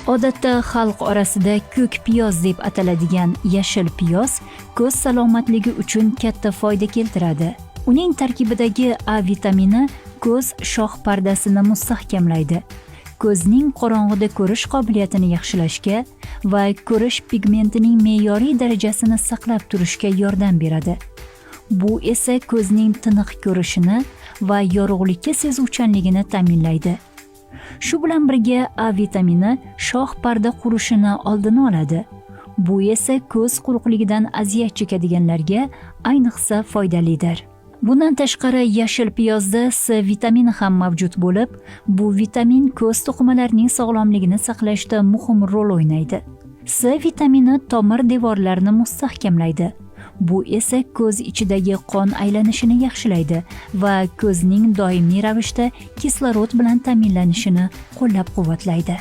Odatda xalq orasida ko'k piyoz deb ataladigan yashil piyoz ko'z salomatligi uchun katta foyda keltiradi. Uning tarkibidagi A vitamini ko'z shox pardasini mustahkamlaydi. Ko'zning qorong'uda ko'rish qobiliyatini yaxshilashga va ko'rish pigmentining me'yoriy darajasini saqlab turishga yordam beradi. Bu esa ko'zning tiniq ko'rishini va yorug'likka sezuvchanligini ta'minlaydi. Shu bilan birga A vitamini shox parda qurishini oldini oladi. Bu esa ko'z quruqligidan aziyat chekadiganlarga ayniqsa foydalidir. Bundan tashqari, yashil piyozda C vitamini ham mavjud bo'lib, bu vitamin ko'z to'qimalarining sog'lomligini saqlashda muhim rol o'ynaydi. C vitamini tomir devorlarini mustahkamlaydi. Bu esa ko'z ichidagi qon aylanishini yaxshilaydi va ko'zning doimiy ravishda kislorod bilan ta'minlanishini qo'llab-quvvatlaydi.